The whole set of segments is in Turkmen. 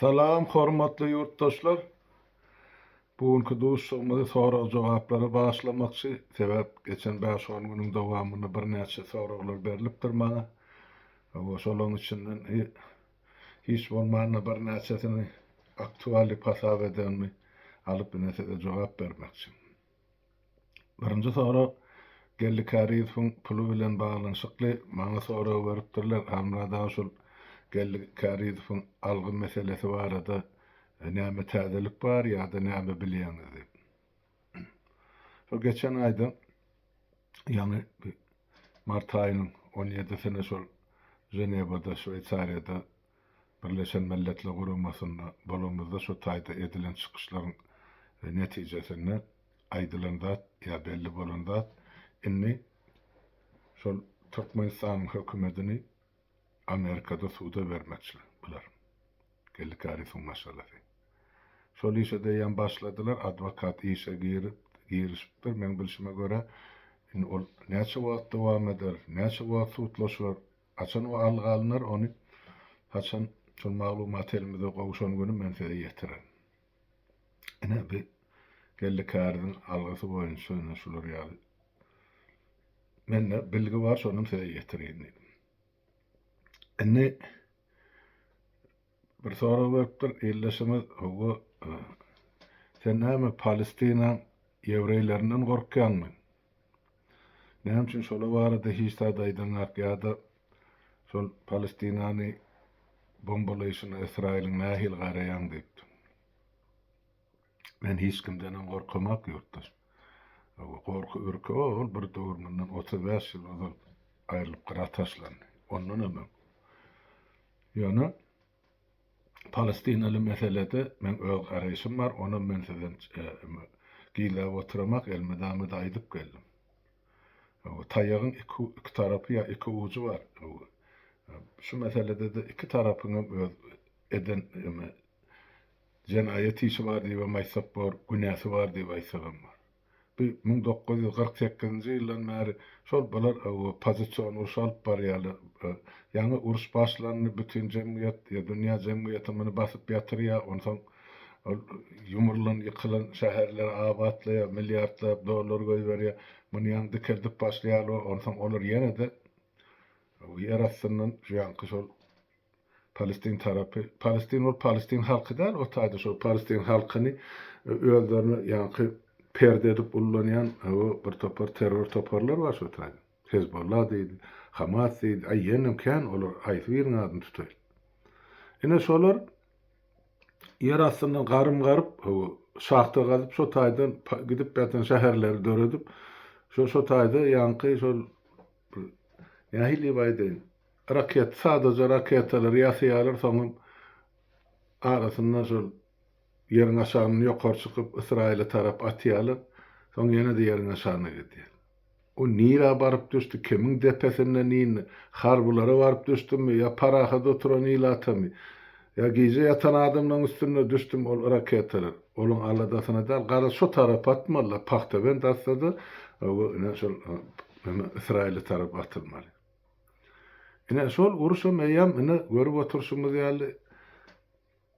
Salam hormatly ýurtdaşlar! Bu günki duşuşygymyzy sorag-jogaplara bagyşlamakçy. Sebäp geçen bäş-on günüň dowamynda birnäçe soraglar berlipdir maňa. Hawa, şolaryň içinden hiç bolmanda birnäçesini aktual diýip hasap edenimi alyp ine size jogap bermekçi. Birinji sorag Geldi Kärizowyň puly bilen baglanyşykly maňa sorag beripdirler. Halmyrat aga şol Geldi Kärizowyň algy meselesi barada näme täzelik bar ýa-da näme bilýäňiz diýip. Şol geçen aýda ýaňy mart aýynyň on ýedisine şol Ženewada, Şweýsariýada Birleşen Milletler Guramasynda bolanymyzda şo taýda edilen çykyşlaryň netijesinde aýdylan zat ýa belli bolan zat indi şol Türkmenistanyň hökümedini Amerikada suda bermekçiler bular. Geldi Kärisowyň maşgalasy. Şol işe-de eýýäm başladylar, adwokat işe girip, girişipdir, meň bilşime görä, indi ol näçe wagt dowam eder, näçe wagt sudlaşylar, Haçan o algy alnar ony haçan şol maglumat elimize gowşan güni men size ýetirerin. Ine bi Geldi Käriziň algysy boýunça ine şular ýaly mende bilgi bar şonam size ýetireýin diýdim. Indi bir sorag beripdir ildeşimiz hawa sen näme Palestinaň ýewreýlerinden gorkýaňmy? Näme üçin şolar barada hiç zat aýdaňak ýa-da şol Palestinany bombalaýşyna Ysraýylyň nähili garaýaň diýipdi. Men hiç kimdenem gorkamak ýurtdaş. Gorky ürki ol bir döwür mundan 35 ýyl ozal aýrylyp gyra taşlandy. Ondanam öň. Ýöne Palestinaly meselede meň öz garaýşym bar, onam men sizden gizläp oturamak, elmydama-da aýdyp geldim. Taýagyň iki tarapy ýa iki ujy bar. Şu meselede-de iki tarapyňam öz eden jenaýat işi bar diýibem aýtsak bor, günäsi bar diýip aýtsagam bor. Bu 1948-nji ýyldan bäri şol bular pozisiýon uruş alyp barýarlar. Ýaňy uruş başlandy, bütin jemgyýet, ýa dünýä jemgyýeti muny basyp ýatyrýar. Onsoň ol ýumrulan, ýykylan şäherleri abatlaýar, milliardlap dollar goýberýär. Muny ýaňy dikeldip başlaýarlar. Onsoň olar ýene-de ýer astyndan şu ýaňky şol Palestin tarapy, Palestin ol Palestin halky däl, o taýda şol Palestin halkyny özlerine ýaňky perde edip ullanýan o bir topar terror toparlar bar şo taýda. Hezbollah diýdi, Hamas diýdi, aý ýenem kän olar haýsy biriniň adyny tutaýyn. Ine şolar ýer astyndan garym garyp, şahta gazyp şo taýdan gidip ýatan şäherleri döredip, şo şo taýda ýaňky şol nähili diýip aýdaýyn, Raket sadaja raketalary ýasaýarlar soňam arasynda şol ýeriň aşagyndan ýokary çykyp Ysraýyla tarap atýarlar soň ýene-de ýeriň aşagyna gidýär. O nirä baryp düşdi kimiň depesinden indi harbylara baryp düşdümi ýa parahat oturan ilatamy ýa gije ýatan adamlaryň üstünde düşdümi ol raketalar olaň aladasyna däl garaz şo tarapa atmalylar pagtabent atsada ine şol Ysraýyla tarap atylmaly. Ine, şol uruşam eýýäm, ine, görüp oturyşymyz ýaly,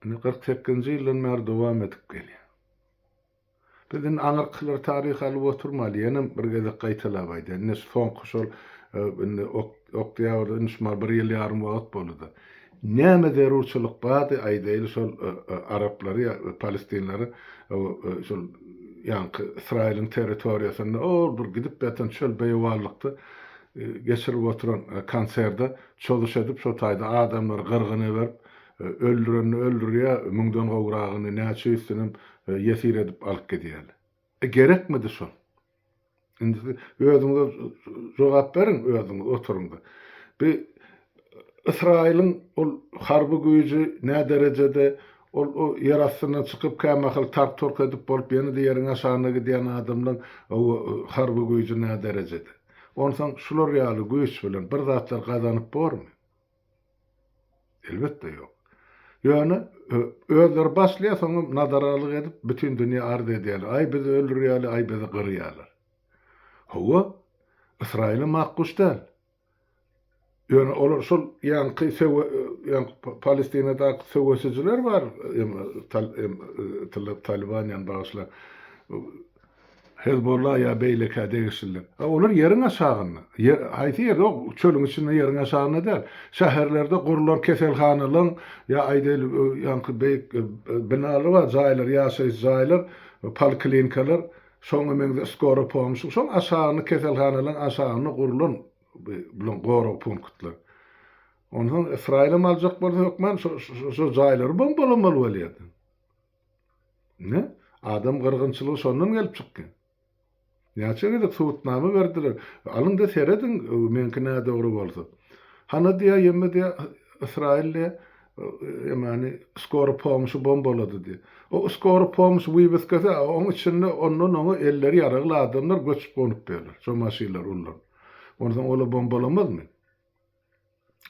ine, 48-nji ýyldan bäri dowam edip gelýär. Biz indi aňyrkylar taryh alyp oturmaly, ýenem bir gezek gaýtalap aýdýan. Ine, şu soňky şol, e, indi oktýabrda, indi şumal bir ýyl ýarym wagt boldy-da. Näme zerurçylyk bardy, aýdaýly şol e, e, araplary ýa palestinleri şol ýaňky Ysraýylyň territoriýasynda ol bir gidip ýatan çöl beýewanlykda geçirip oturan konserde çozuş edip şo taýda adamlary gyrgyna berip öldürenini öldürýär müňden gowragyny näçe ýüzsünem ýesir edip alyp gidýärler. E gerekmidi şol? Indi siz özüňize jogap beriň özüňiz oturyňda. Bi Ysraýylyň ol harby güýji nä derejede ol o ýer astyndan çykyp kämahal tark-turk edip bolup ýene-de ýeriň aşagyna gidýän adamlaň harby güýji nä derejede? Onsoň şular ýaly güýç bilen bir zatlar gazanyp bormy? Elbetde ýok. Ýöne özleri başlaýar, soňam nadaralyk edip bütin dünýä arz edýärler. Aý bizi öldürýärler, aý bizi gyrýarlar. Hawa, Ysraýylam ak guş däl. Ýöne olar şol ýaňky söwe ýaňky Palestinadaky söweşijiler bar, Taliban ýany bagyşla. Hezbollah ýa beýlekä degişliler. A olar ýeriň aşagynda. Ýer haýsy ýerde? Ýok, çölüň içinde ýeriň aşagynda däl. Şäherlerde gurlan keselhanalaň ýa aýdaýly ýaňky beýik binalar bar, jaýlar, ýaşaýyş jaýlar, poliklinikalar, şoňa meňzeş skoro pomşy, şoň aşagynda keselhanalaň aşagynda gurlan Bulaň gorag punktlar. Onsoň Ysraýylam aljak bolsa hökman şo şo jaýlary bombalamaly bolýardy. Ine, adam gyrgynçylygy şondan gelip çykýar. Näçe gezek subutnama berdiler. Alyň-da serediň, meňki nädogry bolsa. Hana diýýär, ýemme diýýär, Ysraýyl diýýär, Ýemeni skoro pomşy bombalady diýýär. O skoro pomşy wywiskasy, oň içinde ondan oňa elleri ýaragly adamlar göçüp gonup ýörler. Şo maşynlary ullanyp. Onsoň ola bombalamazmy?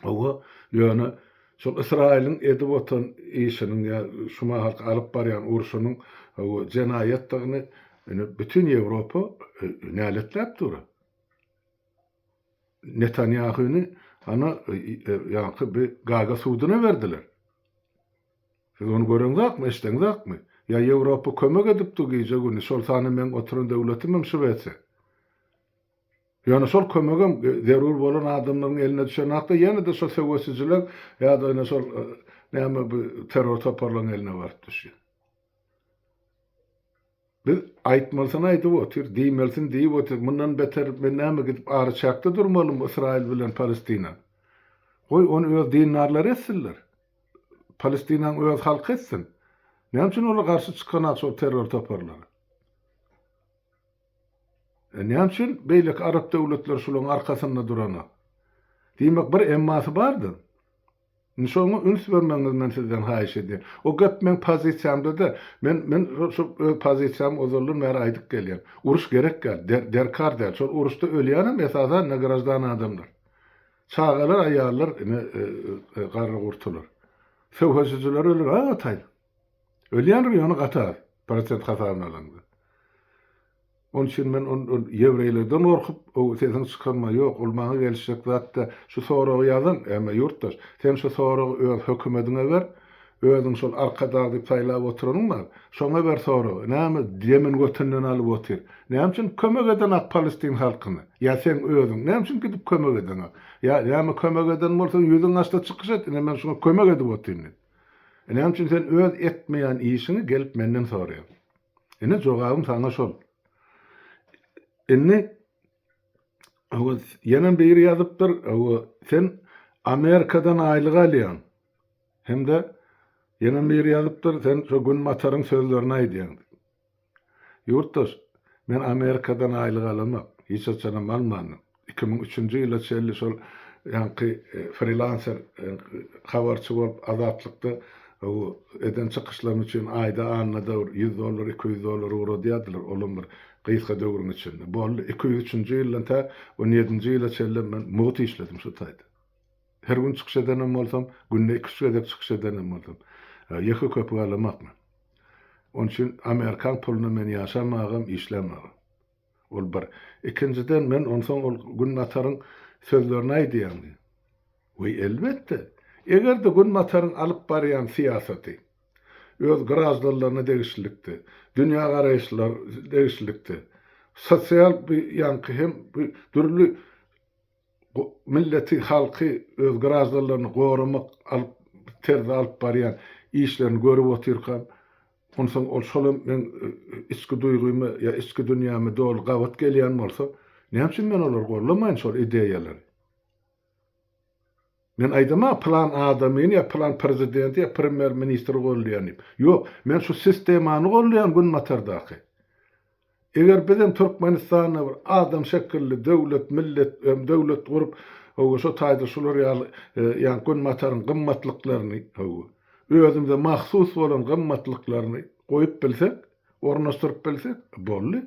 Hawa, ýöne şol Ysraýylyň edip oturan işiniň ýa şu mahalky alyp barýan urşunyň hawa jenaýatdygyny ine bütin Ýewropa näletläp dur. Netanýahuny ana ýaňky bi Gaga suduna berdiler. Siz ony göreňzakmy, eşdeňzakmy? Ýa Ýewropa kömek edip dur gije-gündiz, şol sanda meň oturan döwletimem Şwesiýa. Ýöne şol kömegem zerur bolan adamlaryň eline düşen hakda ýene-de şol söweşijiler ýa-da ine şol näme bu terror toparlaryň eline baryp düşýär. Biz aýtmalysyny aýdyp otyr, diýmelisini diýip otyr. Mundan beter men näme gidip araçäkde durmalymy Ysraýyl bilen Palestina? Goý ony öz dindarlary etsinler. Palestinanyň öz halky etsin. Näme üçin olar garşy çykanak şol terror toparlara? E näme üçin beýleki arap döwletleri şularyň arkasynda duranok? Diýmek bir emmasy bardyr. Indi şoňa üns bermegiňizi men sizden haýyş edýän. O gep meň pozisiýamda däl. Men men şu öz pozisiýamy ozaldan bäri aýdyp gelýän. Uruş gerek däl, der derkar däl. Şol uruşda ölýänem esasan ine graždan adamlar. Çagalar, aýallar, ine garry-gurtular. Söweşijiler öler, a taý. Ölýändir ýöne gaty az, prosent hasabyna alanda. Onuň üçin men ol ol ýewreýlerden gorkup, o sesiňi çykarma, ýok, ol maňa gelişjek zat däl. Şu soragy ýazan, eme ýurtdaş, sen şu soragy öz hökümediňe ber, özüň şol Arkadag diýip saýlap oturanyň bar, şoňa ber soragy, näme demini götünden alyp otyr? Näme üçin kömek edenak palestin halkyna? Ýa seň özüň näme üçin gidip kömek edeňok? Ýa näme kömek eden bolsaň ýüzüň açda çykyş et, ine men şuňa kömek edip otyryn diýip. Näme üçin sen öz etmeýän işiňi gelip menden soraýaň? Ine jogabym saňa şol. Indi hawa ýenem biri ýazypdyr, hawa sen Amerikadan aýlyk alýaň. Hem-de ýenem biri ýazypdyr, sen şo Günbataryň sözlerini aýdýaň diýip. Ýurtdaş, men Amerikadan aýlyk alamok, hiç haçanam almandym. 2003-nji ýyla çenli şol ýaňky frilanser habarçy bolup Azatlykda eden çykyşlarym üçin aýda annada bir ýüz dollar, 200 dollar ugradýardylar, olam bir gysga döwrüň içinde. Boldy. 203-nji ýyldan tä on ýedinji ýyla çenli men mugt işledim şu taýda. Her gün çykyş edenem bolsam, günde iki-üç gezek çykyş edenem bolsam, ýeke köpük alamok men. Onuň üçin amerikan puluna men ýaşamagam, işlämagam. Ol bir. Ikinjiden men onsoň ol Günbataryň sözlerini aýdýan diýip. Weý elbetde. Eger-de Günbataryň alyp barýan syýasaty öz graždanlaryna degişlilikde, dünýägaraýyşlar degişlilikde, sosial bu ýaňky hem bu dürli milleti, halky, öz graždanlaryny goramak alyp terzde alyp barýan işlerini görüp otyrkam, onsoň ol şolam meň içki duýgyma ýa içki dünýäme doly gabat gelýän bolsa, näme üçin men olary gollamaýyn şol ideýalary? Men aýdamok pylan adamyny ýa pylan prezidenti ýa premýer ministri gollaýan diýip. Ýok, men şu sistemany gollaýan günbatardaky. Eger bizem Türkmenistanda bir adam şekilli döwlet, millet hem döwlet gurup, hawa, şo taýda şular ýaly, ýagny Günbataryň gymmatlyklaryny, hawa, özümize mahsus bolan gymmatlyklaryny goýup bilsek, ornaşdyryp bilsek, boldy.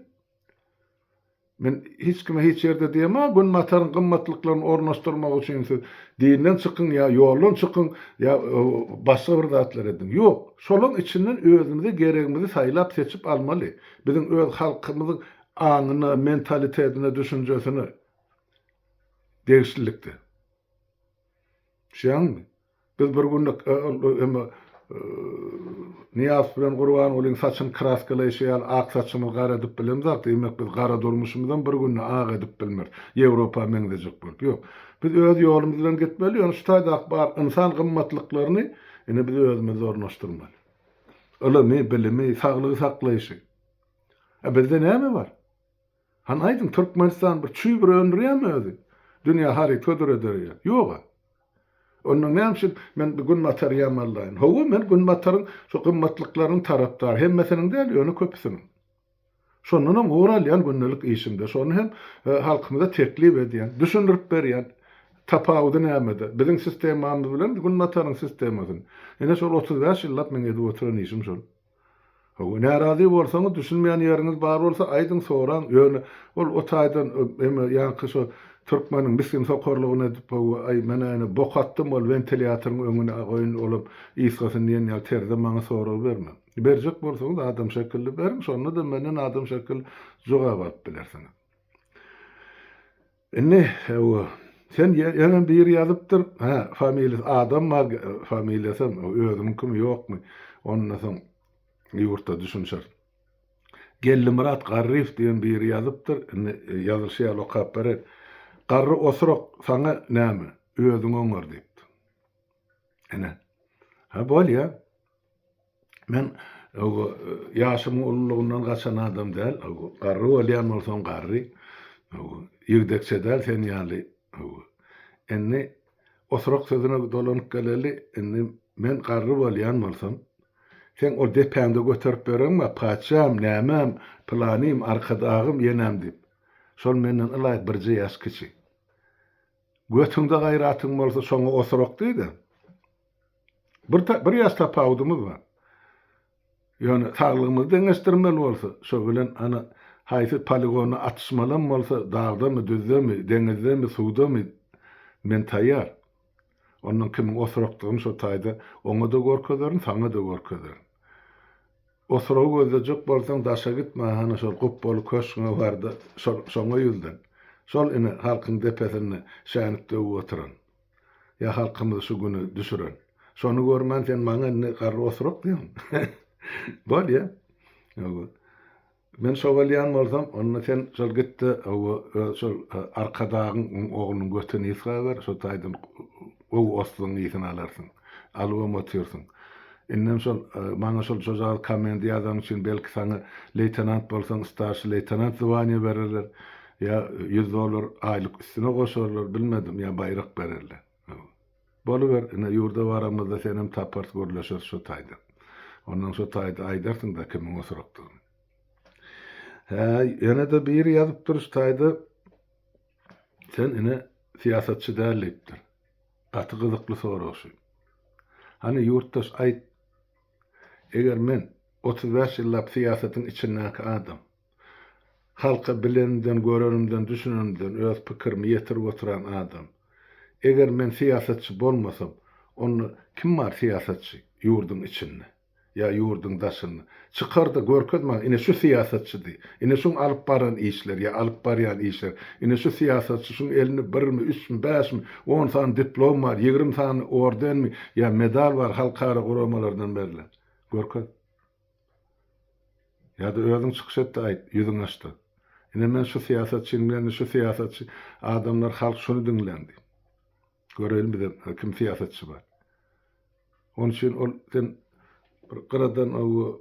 Men hiç kime hiç ýerde diýemok, Günbataryň gymmatlyklaryny ornaşdyrmak üçin siz dinden çykyň ýa ýoldan çykyň ýa başga bir zatlar ediň. Ýok, şolaň içinden özümize geregimizi saýlap-seçip almaly. Biziň öz halkymyzyň aňyna, mentalitetine, düşünjesine degişlilikde. Düşýäňmi? Biz bir günlük eme Nyýazow bilen Gurbangulyň saçyny kraskalaýşy ýaly ak saçymyzy gara edip bilemzok, diýmek biz gara durmuşymyzam bir günde ak edip bilmeris. Ýewropa meňzejek bolup. Ýok. Biz öz ýolumyz bilen gitmeli, ýöne şu taýdaky bar ynsan gymmatlyklaryny ine biz özümizde ornaşdyrmaly. Ylymy, bilimi, saglygy saklaýşy. A bizde näme bar? Hany aýdyň, Türkmenistan bir çüý bir öndürýärmi özi? Dünýä haryt hödür eder ýaly. Ýog-a. Onda näme üçin men bu Günbatary ýamanlaýyn? Hawa, men Günbataryň şu gymmatlyklarynyň tarapdary. Hemmesiniň däl, ýöne köpüsiniň. Şondanam ugur alýan gündelik işimde. Şony hem halkymyza teklip edýän, düşündirip berýän. Tapawudy nämede? Biziň sistemamyz bilen Günbataryň sistemasyny. Ine şol 35 ýyllap meň edip oturan işim şol. Hawa, närazy bolsaňyz, düşünmeýän ýeriňiz bar bolsa aýdyň, soraň, ýöne ol o taýdan eme ýaňky şo türkmeniň misgin sokarlygyny edip, hawa, aý, men-ä ine bok atdym, ol wentilýatoryň öňüne goýun, olam ysgasyn diýen ýaly terzde maňa sorag bermäň. Berjek bolsaňyz adam şekilli beriň, şonda-da menden adam şekilli jogap alyp bilersiňiz. Indi, hawa, sen ýene biri ýazypdyr, hä, familiýasy, adam bar, familiýasam özüniňkimi, ýokmy, ondan soň ýurtda düşünişeris. Geldimyrat Garryýew diýen biri ýazypdyr, indi ýazylyşy ýaly okap bereýin. Garry osurak, saňa näme, özüň oňar diýipdir. Ine. Ha, bolýa. Men ýaşymyň ululygyndan gaçan adam däl. Garry bolýan bolsaň garry. Ýigdekçe däl sen ýaly. Indi osurak sözüne dolanyp geleli. Indi men garry bolýan bolsam, seň ol depäňde göterip ýörenmi, patyşam, nämem, pylanym, arkadagym, ýenem diýip. Şol menden ylaýyk birje ýaş kiçi. Götüňde gaýratyň bolsa şoňa osurak diý-de. Bir, bir ýaş tapawudymyz bar. Ýöne saglygymyzy deňeşdirmeli bolsa, şo bilen ana haýsy poligonda atyşmalam bolsa, dagdamy, düzdemi, deňizdemi, suwdamy, men taýýar. Ondan kimiň osurakdygyny şo taýda oňa-da görkezerin, saňa-da görkezerin. Osuragy gözlejek bolsaň daşa gitme, hany şol gupbaly köşgüňe bar-da, şol şoňa ýüzlen. Şol ine halkyň depesinde şänik döwüp oturan. Ýa halkymyzy şu güne düşüren. Şony görmän sen maňa indi garry osurak diýýäň. Bolýa. Hawa. Men şo bolýan bolsam, onda sen şol git-de, hawa, öz şol Arkadagyň oglunyň götüni ysgaber, şo taýdan gowy oslugyň ysyny alarsyň. Alybam otyrsyň. Indem şol maňa şol şojagaz komment ýazanyň üçin belki saňa leýtenant bolsaň starşy leýtenant zwaniýa bererler. Ýa ýüz dollar aýlyk üstüne goşarlar, bilmedim, ýa baýrak bererler. Boluber, ine ýurda baramyzda senem taparys gürleşeris şo taýda. Ondan şo taýda aýdarsyň-da kimiň osurakdygyny. Hä, ýene-de biri ýazypdyr şu taýda, sen ine syýasatçy däl diýipdir. Gaty gyzykly sorag şu. Hany ýurtdaş aýt, eger men 35 ýyllap syýasatyň içindäki adam, Halka bilenimden, görenimden, düşünenimden öz pikirimi ýetirip oturan adam. Eger men syýasatçy bolmasam, onda kim bar syýasatçy ýurduň içinde ýa ýurduň daşynda? Çykar-da görkez maňa, ine şu syýasatçy diý. Ine şuň alyp baran işleri ýa alyp barýan işleri. Ine şu syýasatçy, şuň elinde birmi, üçmi, bäşmi, on sany diplom bar, 20 sany ordenmi ýa medal bar halkara guramalardan berlen. Görkez. Ýa-da özüň çykyş et-de aýt, ýüzüňi aç-da. Ine men şu syýasatçyny bilen şu syýasatçy, adamlar halk şuny diňläň diý. Göreýin bizem kim syýasatçy bar. Onuň üçin ol sen bir gyradan o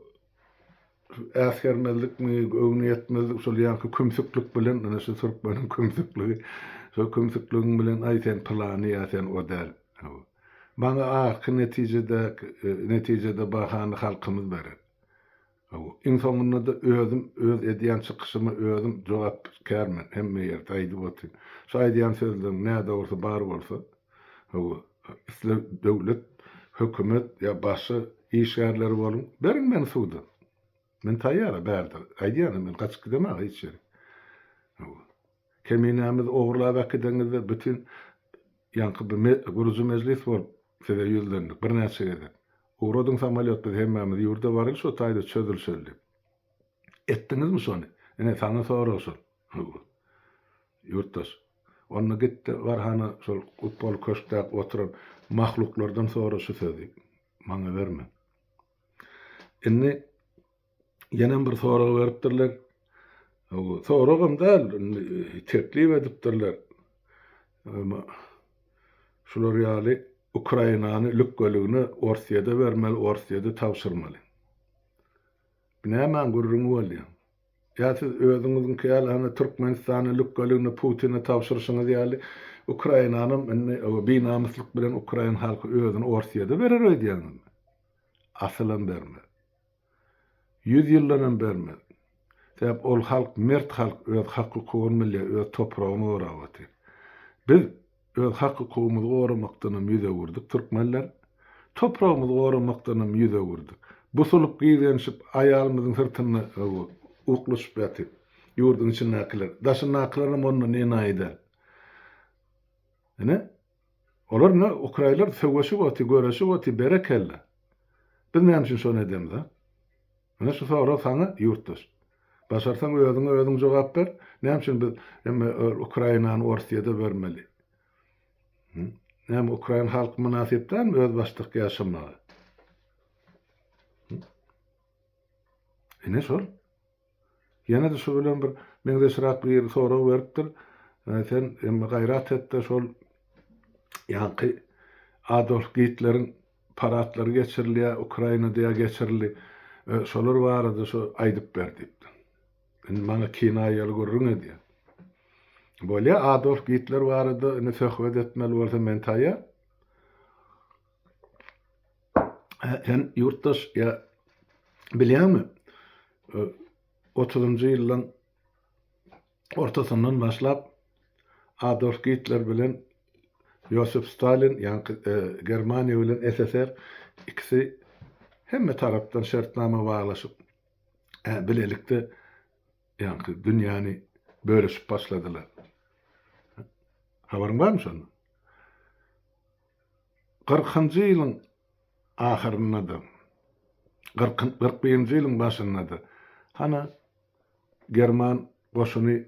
äsgermezlikmi, göwni ýetmezlik, şol ýaňky kümsüklik bilen, ine şu türkmeniň kümsükligi, şol kümsükligiň bilen aý sen pylany ýa sen o däl. Maňa ahyrky netijede netijede bahany halkymyz berer. Hawa, iň soňunda-da özüm öz edýän çykyşyma özüm jogapkär men, hemme ýerde aýdyp otyryn. Şu aýdýan sözleriň nädogrusy bar bolsa, hawa, isle döwlet, hökümet ýa başga işgärleri boluň, beriň meni suda. Men taýýar-a bärde, aýdýanam men gaçyp gidemok hiç ýere. Hawa. Keminämizi ogurlap äkideňizde bütin ýaňky bir gurujy mejlis bolup size ýüzlendik birnäçe gezek. Ugradyň samolýot biz hemmämiz ýurda baraly şo taýda çözülşeli diýip. Etdiňizmi şony? Ine saňa sorag şol. Ýurtdaş. Onda gitde bar hana şol gutbaly köşkdäki oturan. Mahluklardan sora şu sözi. Maňa berme. Indi ýenem bir sorag beripdirler. Soragam däl, indi teklip edipdirler. Şular ýaly Ukrainany lükgeligine Orsýede bermeli, Orsýede tabşyrmaly. Bu nämäň gürrüňi bolýar? Ýa siz özüňiziňki ýaly hany Türkmenistany lükgeligine Putine tabşyryşyňyz ýaly Ukrainanam indi binamyslyk bilen ukrain halky özüni Orsýede berer öýdýäňizmi? Asylam bermez. Ýüz ýyldanam bermez. Sebäp ol halk mert halk öz hak-hukugyny bilýär, öz topragyny gorap otyr. Biz Öz hak-hukugymyzy goramakdanam ýüz öwürdik türkmenler. Topragymyzy goramakdanam ýüz öwürdik. Busulyp gizlenişip aýalymyzyň syrtynda uklaşyp ýatyp. Ýurduň içindäkiler. Daşyndakylaram ondan enaýy däl. Ine, olar ine ukrainler söweşip otyr, göreşip otyr, berekella. Biz näme üçin şony edemizok? Ine şu sorag saňa ýurtdaş. Başarsaň özüňe özüň jogap ber. Näme üçin biz emme Ukrainany Orsýede bermeli? Näme ukrain halky mynasyp dälmi özbaşdak ýaşamaga? Ine şol. Ýene-de şu bilen bir meňzeşräk biri sorag beripdir. Sen emme gaýrat et-de şol ýaňky Adolf Gitleriň Paradlary geçirilýär, Ukrainada ýa geçirildi. Şolar barada şo aýdyp ber diýipdir. Indi maňa kinaýaly gürrüň edýär. Bolýar, Adolf Gitler barada indi söhbet etmeli bolsa men taýýar. Sen ýurtdaş ýa bilýäňmi? Otuzynjy ýyllaň ortasyndan başlap Adolf Gitler bilen Ýosif Stalin, ýaňky Germaniýa bilen SSR ikisi hemme tarapdan şertnama baglaşyp, bilelikde ýaňky dünýäni bölüşip başladylar. Habaryň barmy şondan? Kyrkynjy ýylyň ahyrynda-da, 41-nji ýylyň başynda-da hana German goşuny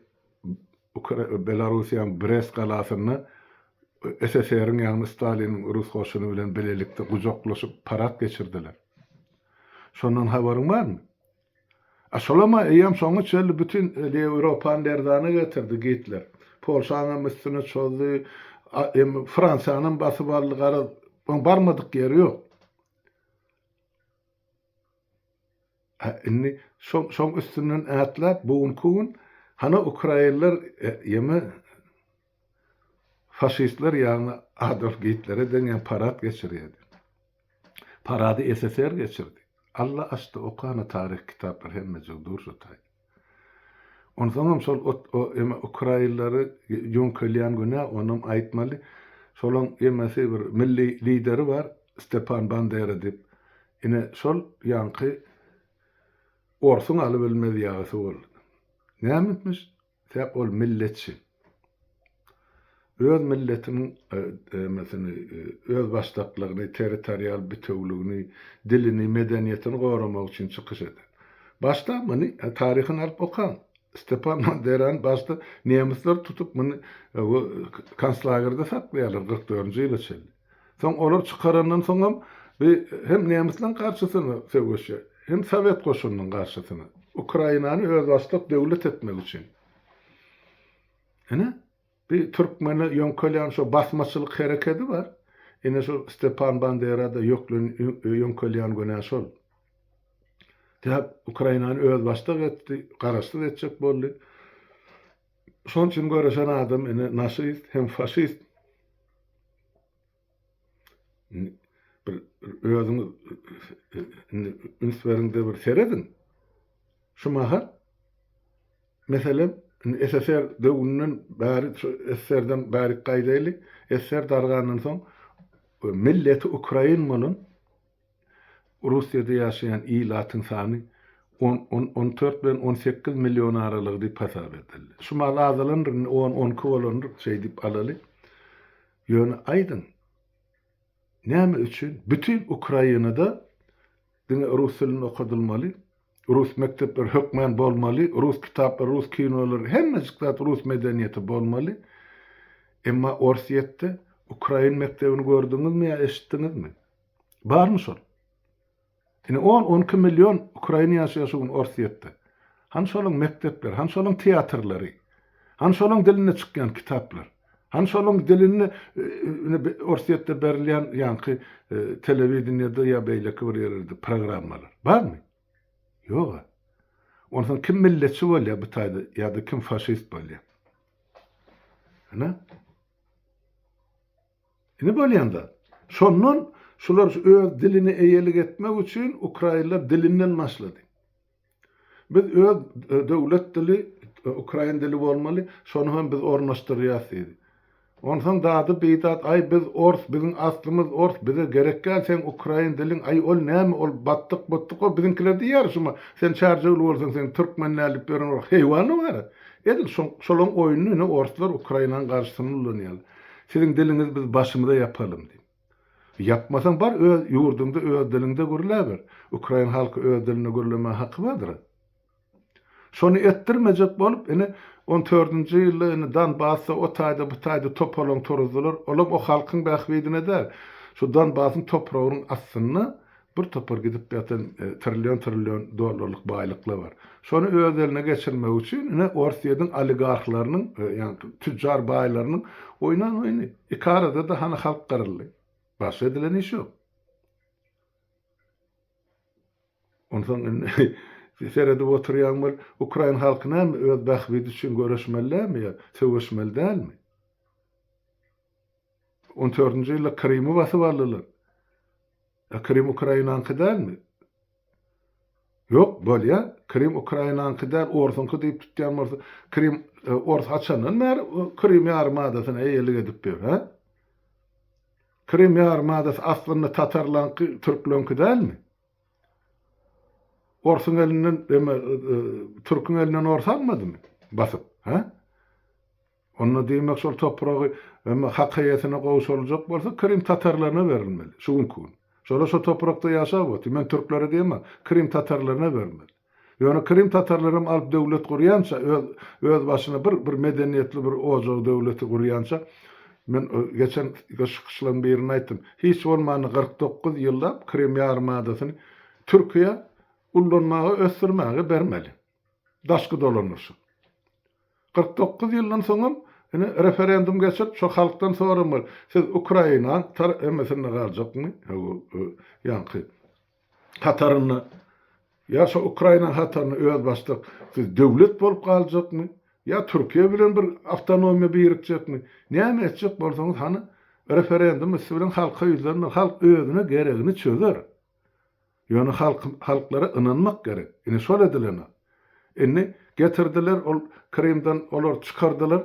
Belarussiýanyň Brest galasynda SSR-iň, ýagny Staliniň rus goşuny bilen bilelikde gujaklaşyp parad geçirdiler. Şondan habaryň barmy? A şolam-a eýýäm şoňa çenli bütin Ýewropany lerzana getirdi Gitler. Polşaňam üstüne çozdy, Fransiýanam basyp aldy, garaz, oň barmadyk ýeri ýok. Hä, indi şoň, şoň üstünden ätläp, bu günki gün hana ukrainler ýeme faşistler, ýagny Adolf Gitlere deňýän parad geçirýärdi. Parady SSR geçirdi. Alla açdy, okana taryh kitaplar hemmejigi dur şo taýda. Onsoňam şol ot o eme ukrainleri ýöňkelýän günä onam aýtmaly. Şolaň emesi bir milli lideri bar Stepan Bandera diýip. Ine şol ýaňky orsuň alybilmez ýagysy boldy. Nämetmiş? Sebäp ol milletçi. Öz milletiniň emesini, özbaşdaklygyny, territorial bitewligini, dilini, medeniýetini goramak üçin çykyş eden. Başda muny taryhyny alyp okaň. Stepan Banderany başda nemisler tutup muny konslagerde saklaýarlar 44-nji ýyla çenli. Soň olar çykarandan soňam bi hem nemisleň garşysyna söweşýär, hem sowet goşunynyň garşysyna. Ukrainany özbaşdak döwlet etmek üçin. Ine, bi türkmene ýöňkelýän şo basmaçylyk herekedi bar. Ine şo Stepan Bandera-da ýöklen ýöňkelýän günä şol. Sebäp Ukrainany özbaşdak etdi, garaşsyz etjek boldy. Şonuň üçin göreşen adam ine naşist hem faşist. Indi bir özüňiz indi üns beriňde bir serediň. Şu mahal meselem indi SSR döwründen bäri şu SSR-den bärik gaýdaýly. SSR dargandan soň milleti ukrain bolan Russiýada ýaşaýan ilatyň sany on, on, on dört bilen 18 million aralygy diýip hasap edildi. Şu mahal azalandyr, indi on, on iki bolandyr, şeý diýip alaly. Ýöne aýdyň, näme üçin bütin Ukrainada diňe rus dilinde okadylmaly, rus mekdepleri hökmän bolmaly, rus kitaplary, rus kinolary, hemmejik zat rus medeniýeti bolmaly. Emma Orsýetde. Ukrain mekdebini gördüňizmi ýa eşitdiňizmi? Barmy şol? Ine on-on iki million ukrain ýaşaýar şu gün Orsýetde. Hany şolaň mekdepleri, hany şolaň teatrlary, hany şolaň dilinde çykýan kitaplar, hany şolaň dilinde ine Orsýetde berilýän ýaňky telewideniýede ýa beýleki bir ýerlerde programmalar. Barmy? Ýog-a. Onsoň kim milletçi bolýar bu taýda ýa-da kim faşist bolýar? Ine. Ine bolýan zat. Şondan şular öz diline eýelik etmek üçin ukrainler dilinden başlady. Biz öz döwlet dili ukrain dili bolmaly, şony hem biz ornaşdyrýas diýdi. Onsoň dady bidat aý biz ors biziň aslymyz ors bize gerek däl seň ukrain diliň aý ol näme ol batdyk butdyk o biziňkiler diýýär şuma sen çärjewli bolsaň sen türkmen däl diýip ýören bir heýwan bar edil şolaň oýnuny ine orslar ukrainaň garşysyna ulanýarlar siziň diliňizi biz başymyza ýapalym diýip ýapmasaň bar öz ýurduňda öz diliňde gürläber ukrain halky öz dilinde gürlemäge haky bardyr. Şony etdirmejek bolup, ine, on dördünji ýylda indi Donbasda o taýda, bu taýda topalaň turuzdylar. Olam o halkyň bähbidine däl. Şu Donbasyň topragynyň astynda bir topar gidip ýatan trillion-trillion dollarlyk baýlyklar bar. Şony öz eline geçirmek üçin, ine, Orsýetiň oligarhlarynyň, ýagny tüjjar baýlarynyň oýnan oýny. Iki arada-da hany halk gyryldy. Başga edilen iş ýok. Onsoň indi seredip oturýaň bir ukrain halky näme öz bähbidi üçin göreşmeli dälmi ýa söweşmeli dälmi? On dördünji ýylda Krymy basyp aldylar. Ýa Krym Ukrainaňky dälmi? Ýok, bolýa, Krym Ukrainaňky däl, orsuňky diýip tutýan bolsa, Krym ors haçandan bäri Krym ýarym adasyna eýelik edip ýör, hä? Krym ýarym adasy aslynda tatarlaňky, türkleňki dälmi? Orsuň elinden, eme, türküň elinden ors almadymy? Basyp, hä? Onda diýmek şol topragy eme hak eýesine gowşuryljak bolsa Krym tatarlaryna berilmeli, şu günki gün. Şolar şo toprakda ýaşap otyr. Men türklere diýemok, Krym tatarlaryna berilmeli. Ýöne Krym tatarlaram alyp döwlet gurýança, öz öz başyna bir bir medeniýetli bir ojagy döwleti gurýança, men geçen çykyşlaryň birinde aýtdym, hiç bolmanda 49 ýyllap Krym ýarymadasyny Türkiýä ullanmaga, ösdürmäge bermeli. Daşky dolandyryşyk. 49 ýyldan soňam ine referendum geçirip şo halkdan soramaly, siz Ukrainaň tar emesinde galjakmy, ýaňky hatarynda ýa şo Ukrainaň hatarynda özbaşdak siz döwlet bolup galjakmy, ýa Türkiýe bilen bir awtonomiýa birikjekmi, näme etjek bolsaňyz hany referendum üsti bilen halka ýüzlenmeli, halk özüne geregini çözer. Ýöne halk halklara ynanmak gerek. Ine şol edilenok. Indi getirdiler ol Krymdan olary çykardylar.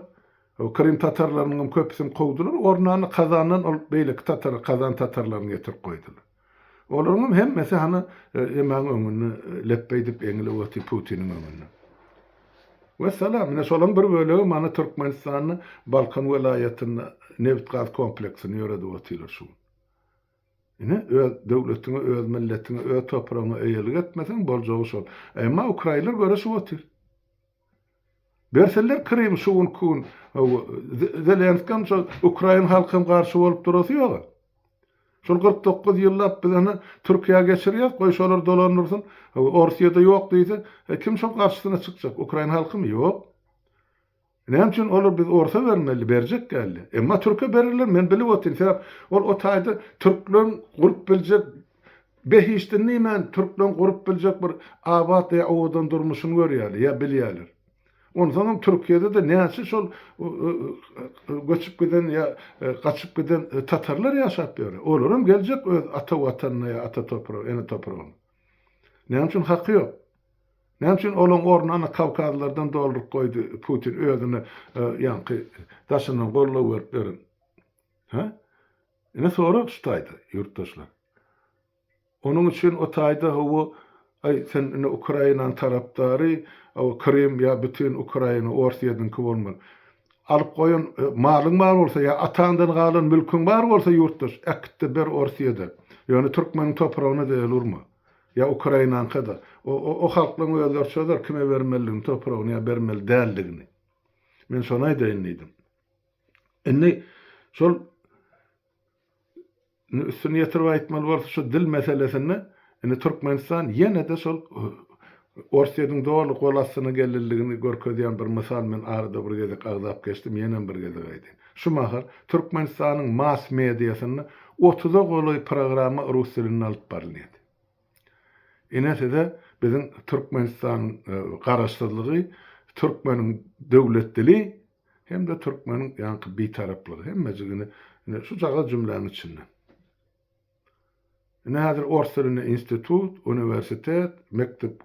Krym tatarlarynyňam köpüsini kowdular. Ornuna Kazandan ol beýleki tatar Kazan tatarlaryny getirip goýdular. Olaryňam hemmesi hany emäň öňünde lepbeý diýip eňilip otyr Putiniň öňünde. Wessalam, ine şolaň bir bölegi mana Türkmenistanda Balkan welaýatynda nebit-gaz kompleksini ýöredip otyrlar şu gün. Ine öz döwletiňe, öz milletiňe, öz topragyňa eýelik etmeseň boljagy şol. Emma ukrainler göreşip otyr. Berseler Krymy şu günki gün Zelenskam şol ukrain halkam garşy bolup durasy ýoga. Şol 49 ýyllap biz ony Türkiýä geçirýäs, goý şolar dolandyrsyn. Orsýede ýok diýse, e, kim şol garşysyna çykjak? Ukrain halkymy? Ýok. Näme üçin olar biz orsa bermeli, berjek geldi. Emma türke bererler, men bilip otyryn. Sebäp ol o taýda türkleň gurup biljek behişdini diýmän, türkleň gurup biljek bir abat ýa owadan durmuşyny görýärler, ýa bilýärler. Onsoňam Türkiýede-de näçe şol göçüp giden ýa gaçyp giden tatarlar ýaşap ýör. Olaram geljek öz ata watanyna ýa ata topragy, ene topragyna. Näme üçin haky ýok? Näme üçin olaň ornuny ana kawkazlardan dolduryp goýdy Putin özüne ýaňky daşyndan goldaw berip ýören. Hä? Ine sorag şu taýda ýurtdaşlar. Onuň üçin o taýda hawa aý sen ine Ukrainanyň tarapdary, hawa Krym ýa bütin Ukraina Orsýetiňki bolmaly. Alyp goýan malyň bar bolsa ýa ataňdan galan mülküň bar bolsa ýurtdaş äkitde ber Orsýede. Ýöne türkmeniň topragyna-da el urma. Ýa Ukrainaňka-da. O o halklaryň özleri çözer kime bermelidigini topragyny ýa bermeli däldigini. Men şony aýdaýyn diýdim. Indi şol. Indi üstüni ýetirip aýtmaly bolsa şu dil meselesinde indi Türkmenistan ýene-de şol Orsýetiň doly gol astyna gelinligini görkezýän bir mysal men arada bir gezek agzap geçdim ýenem bir gezek aýdaýyn. Şu mahal Türkmenistanyň mass mediasynda otuza golaý programma rus dilinde alyp barylýardy. Ine size biziň Türkmenistanyň garaşsyzlygy, türkmeniň döwlet dili Hem-de türkmeniň ýaňky bitaraplygy hemmejigini ine şujagaz jümläň içinde. Ine häzir ors dilinde institut, uniwersitet, mekdep,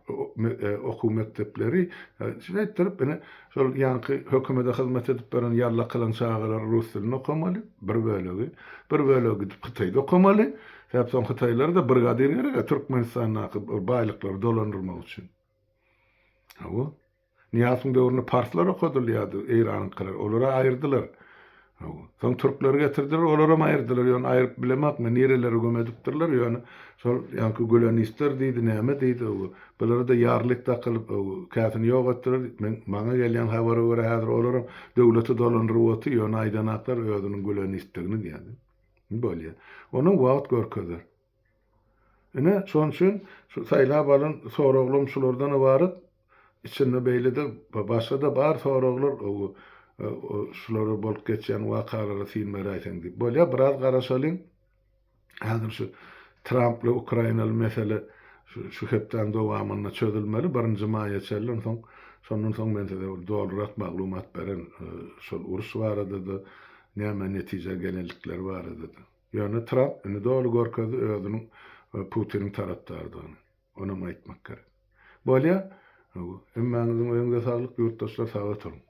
okuw mekdepleri şeýtdirip ine şol ýaňky hökümede hyzmat edip beren ýallakylaň çagalary rus dilinde okamaly, bir bölegi, bir bölegi gidip hytaýda okamaly. Sebäp soň hytaýlara-da brigadir gerek-ä Türkmenistandaky baýlyklary dolandyrmak üçin. Hawa. Nyýazowyň döwründe parslar okadylýardy, Eýranyňkylar. Olary aýyrdylar. Hawa. Soň türkleri getirdiler, olaram aýyrdylar. Ýöne aýryp bilemok men, nirelere göm edipdirler, ýöne şol ýaňky gülenistler diýdi, näme diýdi, hawa. Bulara-da ýarlyk dakylyp, hawa, käsini ýok etdiler. Men, maňa gelýän habara görä häzir olaram döwleti dolandyryp otyr, ýöne aýdanaklar özüniň gülenistdigini diýýär. Bolýar. Ony wagt görkezer. Ine, şonuň üçin şu saýlap alan soraglarym şulardan ybarat. Içinde beýle-de başga-da bar soraglar, şulara bolup geçýän wakalara syn beräýseň diýip. Bolýar, biraz garaşalyň. Häzir şu Tramply Ukrainaly mesele şu hepdäň dowamynda çözülmeli, birinji maýa çenli. Onsoň şondan soň men size bir dolurak maglumat bererin şol uruş barada-da, näme netijä gelendikleri barada-da. Ýöne Tramp indi doly görkezdi özüniň Putiniň tarapdarydygyny. Onam aýtmak gerek. Bolýa. Hemmäňiziň öýüňize saglyk ýurtdaşlar sag oturyň.